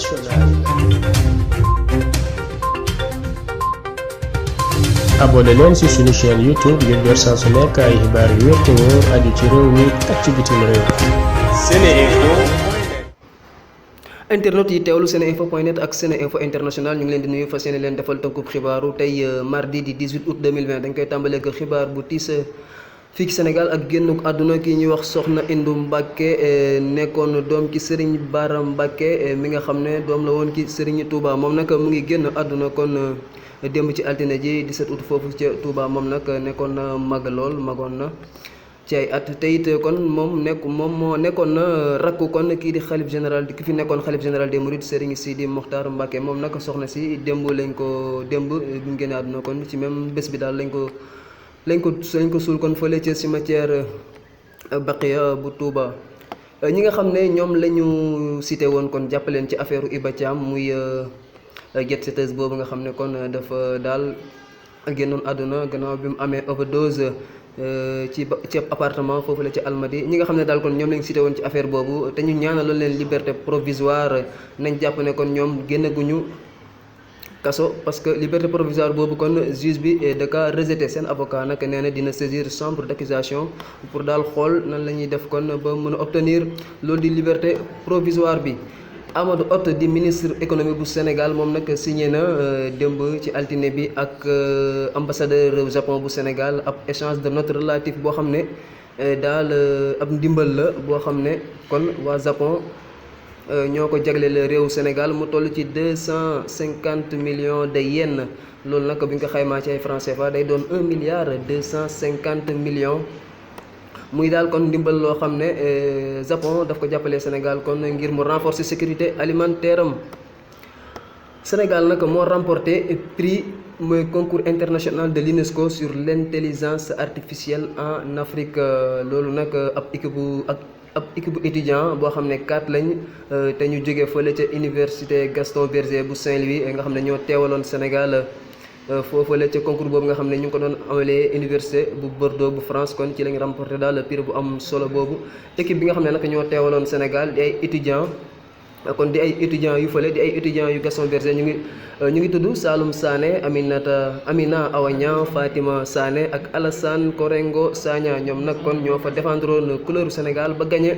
internationale. abonné leen ci suñu chaîne YouTube ngir jot saa su nekk ay xibaar yu wér te wóor aju ci réew mi ak ci bitim réew. SeneInfo. internet yi teewlu seneinfo.net ak SeneInfo international ñu ngi leen di nuyu fas yéene leen defal tënkub xibaaru tey mardi di 18 août 2020 dañ koy tàmbalee ak xibaar bu tiis fii ci Sénégal ak génnuk àdduna ki ñuy wax soxna Indu Mbàkke nekkoon doom ci Serigne Bara Mbàkke mi nga xam ne doom la woon ci Serigne Touba moom nag mu ngi génn àdduna kon démb ci altine ji 17 août foofu ca Touba moom nag nekkoon na mag lool magoon na ci ay at te it kon moom moo nekkoon na rakku kon kii di xalif général ki fi nekkoon xalif général des Mourides Serigne Sidi Mokhtar Mbacke moom nag soxna si démb bi mu génne àdduna kon ci même bés bi daal lañ ko suul kon fële ca cimetière Baqiya bu Touba. ñi nga xam ne ñoom la ñu cité woon kon jàppaleen ci affaire Iba Thiam muy jet-setteuse boobu nga xam ne kon dafa daal génnoon àdduna gannaaw bi mu amee overdose ci appartement foofu la ci Almadi ñi nga xam ne daal kon ñoom lañ cité woon ci affaire boobu te ñu ñaanaloon leen liberté provisoire nañ jàpp ne kon ñoom génnaguñu kaso parce que liberté provisoire boobu kon juge bi da ka rejeté seen avocat nag nee na dina saisir chambre d'accusation pour daal xool nan la ñuy def kon ba mën a obtenir loolu di liberté provisoire bi. Amadou Hott di ministre économie bu Sénégal moom nag signé na démb ci altine bi ak ambassadeur Japon bu Sénégal ab échange de notes relatif boo xam ne daal ab ndimbal la boo xam ne kon waa Japon ñoo ko jagleel réewu Sénégal mu toll ci 250 millions de yens loolu nag bi nga ko xaymaa ci ay francs CFA day doon 1 milliard 250 millions. muy daal kon ndimbal loo xam ne Japon daf ko jàppale Sénégal kon ngir mu renforcer sécurité alimentaire am. Sénégal nag moo remporté prix mooy concours international de l'UNESCO sur l'intelligence artificielle en Afrique loolu nag ab équipe bu étudiant boo xam ne 4 lañ te ñu jógee fële ca université Gaston Berger bu Saint-Louis nga xam ne ñoo teewaloon Sénégal. foofu la ca concours boobu nga xam ne ñu ngi ko doon amalee université bu Bordeaux bu France kon ci lañ remporté daal prix bu am solo boobu équipe bi nga xam ne nag ñoo teewaloon Sénégal di ay étudiants kon di ay étudiants yu fële di ay étudiants yu Gaston Berger ñu ngi tudd Saloum Sané Amina Awaña Fatima Sané ak Alassane Korengo Sagna ñoom nag kon ñoo fa défendroon couleur Sénégal ba gagné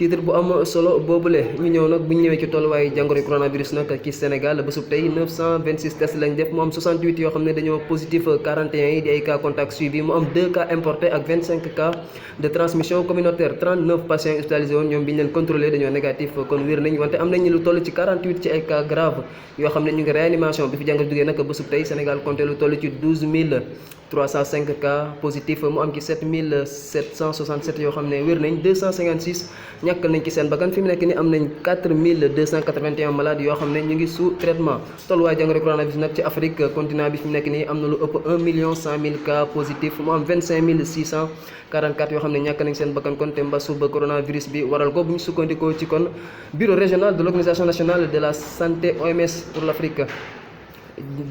titre bu am solo boobule ñu ñëw nag bu ñu ñëwee ci tolluwaayu jàngoro coronavirus nag ci Sénégal bésub tey 926 tests lañ def mu am 68 yoo xam ne dañoo positif 41 yi di ay cas contact suivi mu am 2 cas importés ak 25 cas de transmission communautaire 39 patients hospitalisés woon ñoom bi ñu leen contrôlé dañoo négatif kon wér nañ wante am nañ lu toll ci 48 ci ay cas grave yoo xam ne ñu ngi réanimation bi fi jàngoro jógee nag bésub tey Sénégal compté lu toll ci 12305 cas positif mu am ci 7767 yoo xam ne wér nañ 256 ñàkkal nañ ci seen bakkan fi mu nekk ni am nañ 4281 malades yoo xam ne ñu ngi sous traitement tolluwaay jàngoro coronavirus nag ci Afrique continent bi fi mu nekk nii am na lu ëpp 1.100.000 cas positifs mu am 25644 yoo xam ne ñàkk nañ seen bakkan kon te mbasu ba coronavirus bi waral ko bu ñu sukkandikoo ci kon bureau régional de l'organisation nationale de la santé OMS pour l'Afrique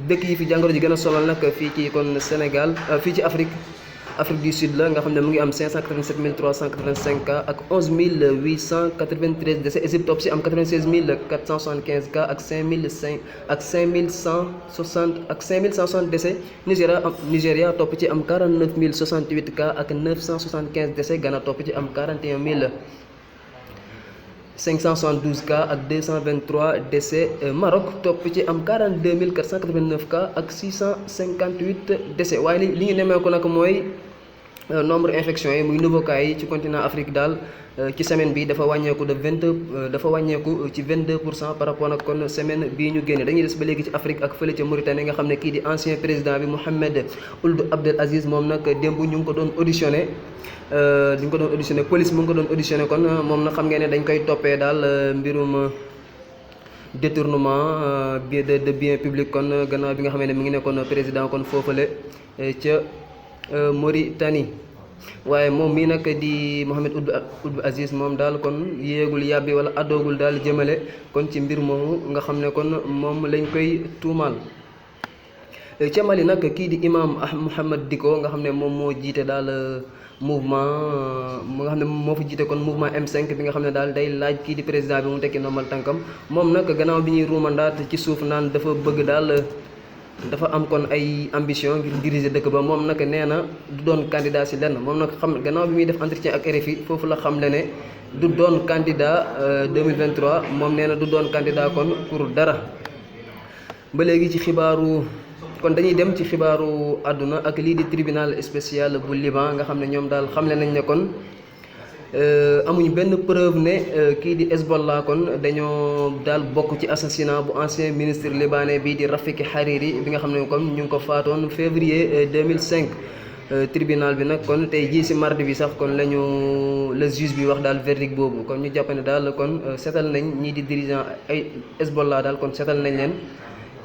dëkk yi fi jàngoro ji gën a sonal nag fii ci kon Sénégal fii ci Afrique du Sud la nga xam ne mu ngi am 587 385 cas ak 11 893 décès Égypte topp si am 96 475 cas ak 5160 décès Nigéria topp ci am 49 068 cas ak 975 décès Ghana topp ci am 41 572 cas ak 223 décès Maroc topp ci am 42 489 cas ak 658 décès waaye li ñu nemmeeku nag mooy nombre infection yi muy nouveau cas yi ci continent Afrique daal ci semaine bi dafa wàññeeku ci 22% par rapport ak kon semaine bii ñu génne dañuy des ba léegi ci Afrique ak fële ca Mauritanie nga xam ne kii di ancien président bi Mohamed Ould Abdel Aziz moom nag démb ñu ngi ko doon auditionné police mu ngi ko doon auditionné kon moom nag xam ngeen ne dañ koy toppee daal mbirum détournement de biens publics kon gannaaw bi nga xam ne mi ngi nekkoon président kon foofale ca Mauritanie waaye moom mii nag di Mohamed Ould Aziz moom daal kon yéegul yàbbi wala addoogul daal jëmale kon ci mbir moomu nga xam ne kon moom lañ koy tuumaal. ca Mali nag kii di imam Mouhamed Dicko nga xam ne moom moo jiite daal mouvement mu nga xam ne moo fi jiite kon mouvement M5 bi nga xam ne daal day laaj kii di président bi mu tekki ndombal tànkam moom nag gannaaw bi ñuy ruumandaat ci suuf naan dafa bëgg daal dafa am kon ay ambition ngir diriger dëkk ba moom nag nee na du doon candidat si lenn moom nag xam gannaaw bi muy def entretien ak RFI foofu la xam le ne du doon candidat 2023 moom nee na du doon candidat kon pour dara. ba léegi ci xibaaru kon dañuy dem ci xibaaru àdduna ak lii di tribunal spécial bu Liban nga xam ne ñoom daal xamle nañ ne kon amuñ benn preuve ne kii di Hezbollah kon dañoo daal bokk ci assassinat bu ancien ministre libanais bi di Rafik Hariri bi nga xam ne kon ñu ngi ko faatoon février 2005 tribunal bi nag kon tey jii si mardi bi sax kon lañu le juge bi wax daal verdict boobu kon ñu jàpp ne daal kon seetal nañ ñii di dirigeant ay Hezbollah daal kon seetal nañ leen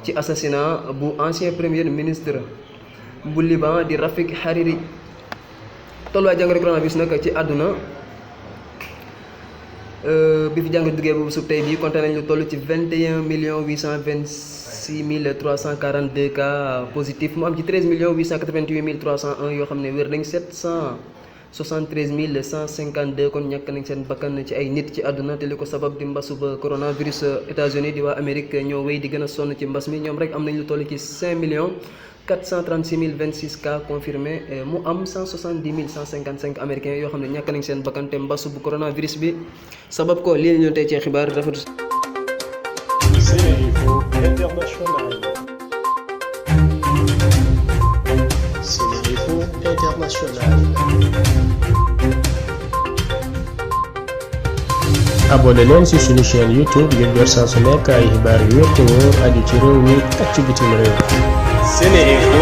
ci assassinat bu ancien premier ministre bu Liban di Rafik Hariri. tolluwaay jàngoro coronavirus nag ci àdduna bi fi jàngoro duggee boobu sub tey bii compté nañ lu toll ci 21 826 342 cas positifs mu am ci 13 888 301 yoo xam ne wér nañ 773 152 kon ñàkk nañ seen bakkan ci ay nit ci àdduna te li ko sabab di mbasu ba coronavirus. États-Unis di waa Amérique ñoo wéy di gën a sonn ci mbas mi ñoom rek am nañ lu toll ci 5 436 026 cas confirmés mu am 170 155 américains yoo xam ne ñàkk nañ seen bakkan te mbasu bu coronavirus bi sabab ko lii la ñu tey ci xibaar rafetlu. SeneInfo International. SeneInfo International. abonné leen ci suñu chaîne YouTube ngir jot saa su nekk ay xibaar yu wér te wóor aju ci réew mi ak ci bitim réew. SeneInfo